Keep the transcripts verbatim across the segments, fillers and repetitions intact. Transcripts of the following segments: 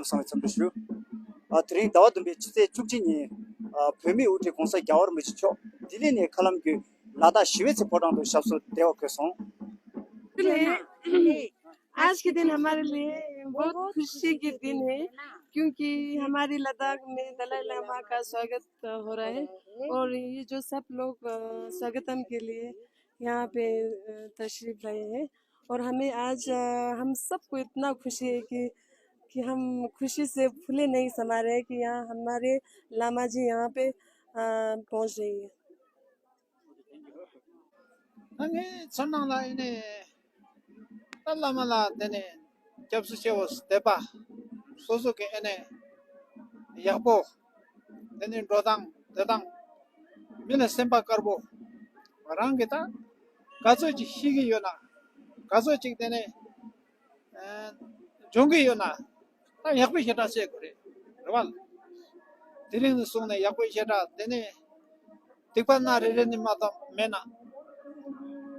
གསང་བའི་འཚམས་འདྲི་ཞུ། ཨ། དེ་རིང་ཟླ་བ་བདུན་པའི་ཕྱི་ཚེས་བཅུ་གཅིག་ཉིན། ཨ། བོད་མིའི་དབུ་ཁྲིད་༸གོང་ས་༸རྒྱལ་བ་རིན་པོ་ཆེ་མཆོག་ལྡི་ལི་ནས་མཁའ་ལམ་བརྒྱུད་ལ་དྭགས་ཞི་བའི་ཚལ་ཕོ་བྲང་དུ་ཞབས་སོར་བདེ་བར་འཁོད་སོང་། आज के दिन हमारे लिए बहुत खुशी के दिन है, क्योंकि हमारे लद्दाख में दलाई लामा का स्वागत हो रहा है और ये जो सब लोग, अ, स्वागतम के लिए यहाँ पे, अ, तशरीफ लाए हैं। और हमें आज, अ, हम सबको इतना खुशी है कि, कि हम खुशी से फूले नहीं समा रहे कि यहाँ हमारे लामा जी यहाँ पे, अ, पहुँच रही है। ད་ངས་ཚོར་སྣང་ལ་ཨེ་ནས་ད་བླ་མ་ལ་དེ་ནས་སྐྱབས་སུ་མཆིའོ་དད་པ། སོ་སོ་གི་ཨེ་ནས་ཡག་པོ། དེ་ནས་འགྲོ་སྟངས་སྡོད་སྟངས། མི་ལ་སེམས་པ་དཀར་པོ། རང་གི་ད་ག་ཚོད་ཅིག་ཤེས་ཀྱི་ཡོད་ན། ག་ཚོད་ཅིག་དེ་ནས་ཨ་སྦྱོང་གི་ཡོད་ན། ད་ཡག་པོའི་ཞེ་དྲག་བཤད་དགོས་རེད། རེད་བ། དེ་རིང་ནས་བཟུང་ནས་ཡག་པོའི་ཞེ་དྲག་དེ་ནས་སྡིག་པ་སྣ་རེ་རེ་ནས་མ་གཏོགས་མེད་ན།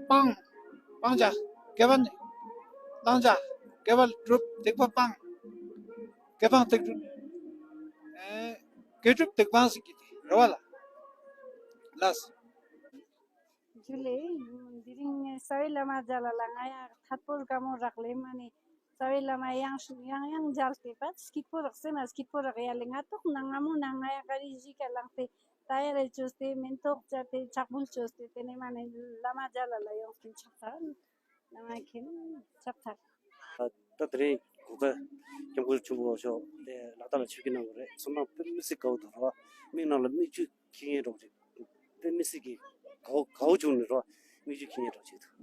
སྤང་། སྤང་བྱ་དགེ་བ་ནི། བླང་བྱ་དགེ་བ་སྒྲུབ། སྡིག་པ་སྤང་། དགེ་སྤང་སྡིག་སྒྲུབ། ཨེ། དགེ་སྒྲུབ་སྡིག་སྤང་ཟེར་གྱི་དེ་རེད་བ་ལ། ལགས། ཇུ་ལེ། དེ་རིང་རྩ་བའི་བླ་མ་མཇལ་ལ་ང་ཡང་ཐད་པོ་དགའ་མོ་རག་ལས་མ་ནི། རྩ་བའི་བླ་མ་ཡང་ཡང་ཡང་མཇལ་ཏེ་པ་སྐྱིད་པོ་རག་སེ་ན་སྐྱིད་པོ་རག་ཡ་ལེ། ང་ཏོག་ན་ང་མོ་ན་ང་ཡང་ག་རེ་ཞིག་ག་ལངས་ཏེ་ད་ཡ་རེ་བཅོས་ཏེ་མེན་ཏོག་བཅད་དེ་ཕྱག་འབུལ་བཅོས་ཏེ་དེ་ནས་མ་ནི་བླ་མ་མཇལ་ལ་ལ་ཡོང་སྟེ་ཕྱག་འཚལ། བླ་མ་མཁྱེན་ཕྱག་འཚལ། ད་དེ་རིང་གོ་སྐབས་སྐྱབས་མགོན་ཆེན་པོ་མཆོག་དེ་ལ་དྭགས་ལ་ཆིབས་བསྒྱུར་གནང་བ་རེད། ཚང་མ་དཔེ་མི་སྲིད་དགའ་བོ་འདུག་ར། མིག་ནང་ལ་མིག་ཆུ་འཁྱིལ་མཁན་འདྲ་བོ་ཅིག་དཔེ་མི་སྲིད་ཀྱི་དགའ་བོ་དགའ་བོ་བྱུང་ནས་ར་མིག་ཆུ་འཁྱིལ་མཁན་འདྲ་བོ་ཅིག་འདུག་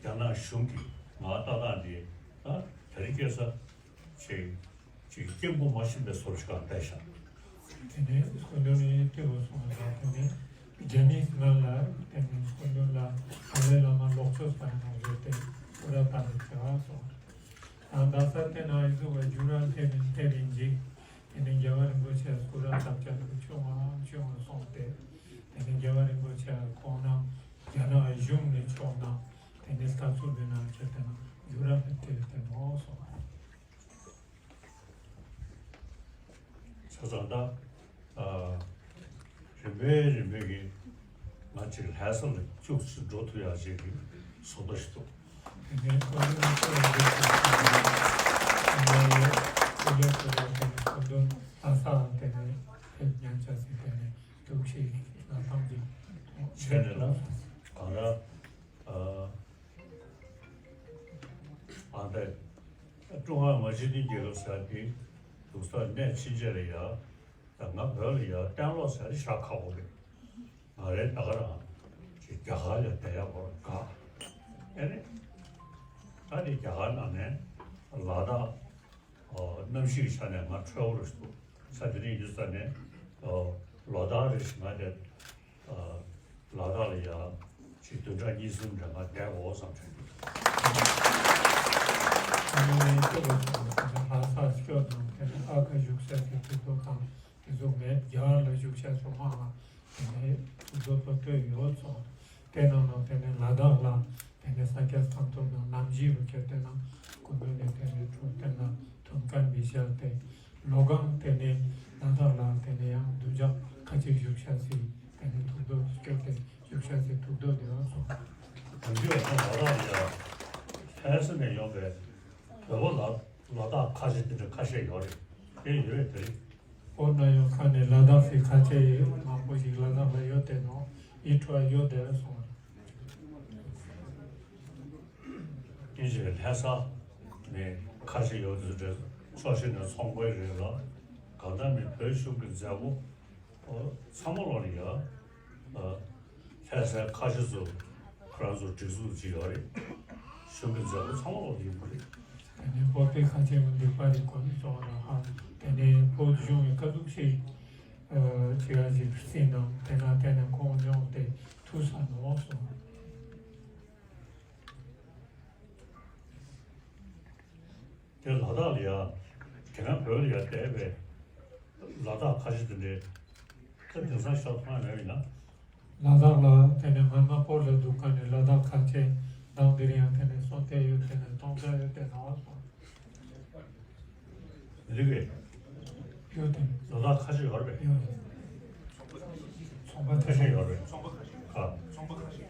རྒྱ་ནག་གཞུང་གིས་ང་ཏག་ཏག་འདི་ད་དེ་རིང་ཁ་སང་ཅིག་ཅིག་སྐྱེ་དགུ་མ་ཤི་བའི་སོར་ཞིག་གང་བལྟས་ཤག་དེ་ནས་སྐུ་མདུན་ནས་ཐུགས་སུ་སོང་ལ་དེ་ནས་རྒྱ་མིས་ང་ལ་དེ་ནས་སྐུ་མདུན་ལ་ཨ་ལེ་བླ་མ་ལོག་ཕྱོགས་པ་ཡིན་ནོ་ཟེར་ཏེ་སྐུ་ར་བཏབ་ནས་བྱ་བ་སོང་། ཡང་རྡ་ས་དེ་ན་ཡིན་ཟུག་བ་རྒྱུ་ར་སླེབས་ཡིན་སླེབས་ཡིན་ཅིག་དེ་ནས་རྒྱལ་བ་རིན་པོ་ཆེ་སྐུ་ར་བཏབ་བྱ་དུ་ཆུང་བ་ཆུང་བ་སོང་སྟེ། དེ་ནས་རྒྱལ་བ་རིན་པོ་ཆེ་ཁོང་རྣམས་རྒྱ་ནག་གཞུང་ནས་ཕྱོགས་ན་དེ་ནས་ལྟ་ཚུལ་འདི་ན་ཁྱེར་ཏེ་ན་རྒྱུ་ར་སླེབས་ཏེ་དེ་ནོ་སོང་། ཆ་ཚང་ད། ཨ། རིམ་པས་རིམ་པས་ཀྱིས་ང་ཅིག་ལྷ་ས་ལ་བཅུག་ཅིག་འགྲོ་ཐུབ་ཡག་ཅིག་གི་བཟོ་འདྲ་ཞིག་འདུག་དེ་ནས་ཁོ་ཚོས་ཁོ་ལ་འདི་ཞིག་ཁོ་ལ་ཁོ་ལ་དེ་ནས་ཁོ་ཚོ་ལྷ་ས་དེ་ནས་ཕེབས་ཉན་ཆ་ཟིག་དེ་ནས་འདུག་ཞིག་ལ་ཐང་ཅིག་བྱས་ནས་ལ་གང་ལ། ཨ། ཨ་ད། ཀྲུང་ཧྭ་མི་དམངས་སྤྱི་མཐུན་རྒྱལ་ཁབ་ཟེར་དེ་འདུག་ས་གནས་ཕྱིན་ཆད་ལ་ཡ། ད་ང་བོད་ལ་ཡ་གཏན་སློབ་ཟེར་ཤ་ཁག་པོ་རེད། ང་རེ་ད་ག་རང་ཅིག་རྒྱ་གར་ལ་བསྡད་ཡག་པོ་དགའ། ཨེ་རེད། ད་དེ་རྒྱ་གར་ནང་ནས་ལ་དྭགས། ཨོ། གནམ་གཤིས་ཀྱི་ཆ་ནས་ང་འཕྲོད་པོ་རེད་འདུག་ས་དེ་རིང་ཡོད་ས་ནས། ཨོ། ལོ་ལྟར་རེ་བཞིན་ང་དེ། ཨོ། ལ་དྭགས་ལ་ཡ་ཅིག་བདུན་ཕྲག་གཉིས་གསུམ་འདྲ་ང་བསྡད་དགོས་བསམ་དྲན་འདུག་ང་ནི་སྐྱོ་པོ་བྱུང་སོང་། ལྷ་ས་སྐྱོ་དང་དེ་ནས་ཨ་ཁ་བཞུགས་ས་དེ་དུས་ཚོད་དང་དེ་ཚོ་མེད། རྒྱ་གར་ལ་བཞུགས་ས་ཚོ་མང་ང་། དེ་ནས་ཐུགས་རྗེ་ཐོག་ལྟོས་ཡོད་ཚོ། དེ་ནང་ལ་དེ་ནས་ལ་དྭགས་ལ་དེ་ནས་ས་སྐྱ་ཟམ་གདོང་དང་ནམ་མཁའི་རུ་ཁྱེར་དེ་ནང་སྐུ་མདུན་ནས་དེ་ནས་འཁྲུངས་དེ་ན་ཐུམ་ཀ་མི་ཤར་ཏེ་ལོ་གང་དེ་ནས་ལ་དྭགས་ལ་དེ་ནས་ཡང་བདུན་ཕྲག་ཁ་ཅིག་བཞུགས་ཤག་ཟེར། དེ་ནས་ཐུགས་རྗེ་སྐྱོར་ཏེ་བཞུགས་ཤག་ཟེར་ཐུགས་རྗེ་དེ་བ་སོང་། དེང་དུས་ལ་དྭགས་ལ་ཡང་ལྷ་ས་ནས་ཡོང་པའི་བོད་པ་ལ་ལ་དྭགས་ཁ་ཤས་དེ་འདྲ་ཁ་ཤས་ཡོད་རེད། དེ་ཡོད་རེད་དེ་རེད། ཨོ་ན་ཡོང་ཁ་ནས་ལ་དྭགས་སི་ཁ་ཆེ་ཡོད་མང་པོ་ཞིག་ལ་དྭགས་ལ་ཡོད་དེ་ནོ་ཡིད་འཕྲོག་ཡོད་དེ་རེད་སོང་། ཨིན་ཇི་ལྷ་ས་ནས་ཁ་ཆེ་ཡོད་དེ་རེད། ཕྱོགས་ཞིག་ནས་ཚོང་པའི་རེད་ལ་གང་ལྟར་ནས་བོད་གཞུང་གི་མཛད་སྒོ་ཨོ་ཚང་མ་ལོག་ལ་ཡ། ལྷ་སའི་ཁ་ཆེ་ཚོ་ཁོ་རང་ཚོ་སྒྲིག་འཛུགས་ཅིག་ཡོད་རེད། གཞུང་གི་མཛད་སྒོ་ཚང་མ་ལོག་ཡིན་པ་རེད། དེ་ནས་བོད་པའི་ཁ་ཆེ་མི་འདུག་པ་རེད་གོ་ནས་ཚོགས་ར་ཧ། དེ་ནས་བོད་གཞུང་གི་ཀ་ཟུག་ཤིག་ཅི་ག་ཞིག་སྲིད་ནང་དེ་ན་དེ་ནས་ཁོང་མྱོང་སྟེ་ཐུག་ས་ནོ་སོང་། དེ་ལ་དྭགས་ལ་ཡ། དེ་ན་བོད་ལ་ཡ་བསྡད་པའི་ལ་དྭགས་ཁ་ཆེ་དེ་འདྲའི་ ད་དེང་སང་ཤོག་ཐོག་ལ་ཡིན་ན། ལ་དྭགས་ལ་དེ་ནས་སྔོན་མ་སྐོར་ལ་འདུག་ག་ནས་ལ་དྭགས་ཁ་ཆེ་དང་དེར་ཡང་དེ་ནས་སོང་དེ་ཡོད་དེ་ནས་སྟོང་ཆ་ཡོད་དེ་ནང་སོང་། འདི་གས། ཡོད་དེ། ལ་དྭགས་ཁ་ཆེ་ཡོད་རེད་པས། ཡོད་རེད། ཚོང་པ་ཁ་ཆེ་ཡོད་རེད། ཁ། ཚོང་པ་ཁ་ཤས།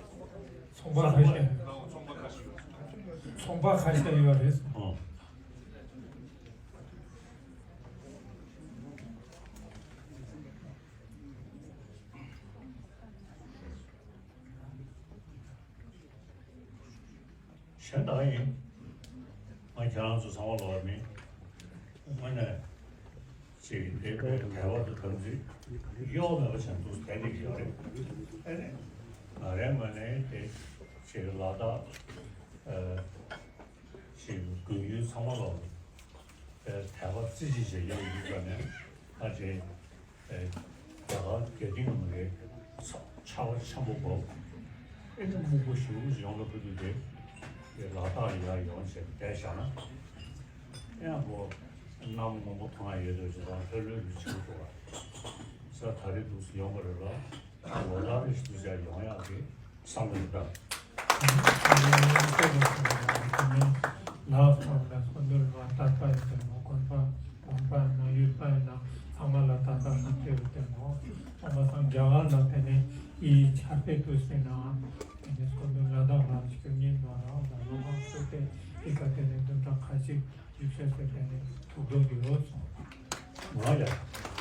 ཚོང་པ་ཁ་ཤས་ཡོད་རེད། ཨང་། གཞན་དག་ཡིན། ང་ཁྱེད་རང་ཚོ་ཚང་མ་ལོག་མིན། དངོས་གནས་ཅིག་དེ་བས་དལ་བ་དང་དམ་ཚིག་གཡོ་མེད་པ་བྱས་འདུག་བསྡད་ཀྱི་ཡོད་རེད། ཨེ་ནས་ང་རའི་ངོས་ནས་དེ་ཅིག་ལ་དྭགས་ཨ་ཅིག་དགོན་ཡུལ་ཚང་མ་ལོག་དལ་བ་རྩེ་གཅིག་བྱས་ཡོང་ཡོད་པ་ནས་ཨ་ཅེ། རྒྱ་གར་རྒྱ་ཏིང་ངེ་གི་ཆར་པ་ཆེན་པོ་བབས། ཨེ་ནི་སྨུག་པ་ཞེ་པོ་ཅིག་ཡོང་གི་འདུག་དེ་ལ་དྭགས་ཡར་ཡོང་བྱས་བསྡད་བཞག་ན། ཨེ་ཡང་པོ་གནམ་སྔོན་པོ་ཐོན་ཡ་ཡོད་དུས་ཅིག་དང་ལྷོད་ལྷོད་ཀྱི་ཆུ་འདུག་བ། ས་ད་རེས་འདུག་སེ་ཡོང་གི་རེད་ལ། ལོ་ལྟར་རེ་བཞིན་དུ་ཡོང་ཡག་གི་བསམ་བློ་ཡོད་ད། ལགས་སོ། ལ་སྐུ་མདུན་ལ་ད་ལྟ་ཡོད་དེ་ནོ། དགོན་པ་དགོན་པ་ཡིན་ན་ཡུལ་པ་ཡིན་ན་ཚང་མ་ལ་ད་ལྟ་ལྷན་རྒྱས་ཡོད་དེ་ནོ། ཚང་མ་སང་རྒྱ་གར་ལ་དེ་ནས་ཨི་ཆར་པའི་དུས་ཟེར་ན་དེ་ནས་སྐུ་མདུན་ལ་དྭགས་ལ་ཞིག་ཉིན་ནོ་རང་ལ་ལོ་མང་སུ་དེ་ཨི་ཀ་དེ་ནས་བདུན་ཕྲག་ཁ་ཅིག་ཡིག་ཆ་ཟེར་དེ་ནས་ཐུག་འགྲོ་གི་ཡོད་སོང་། ང་ཡ།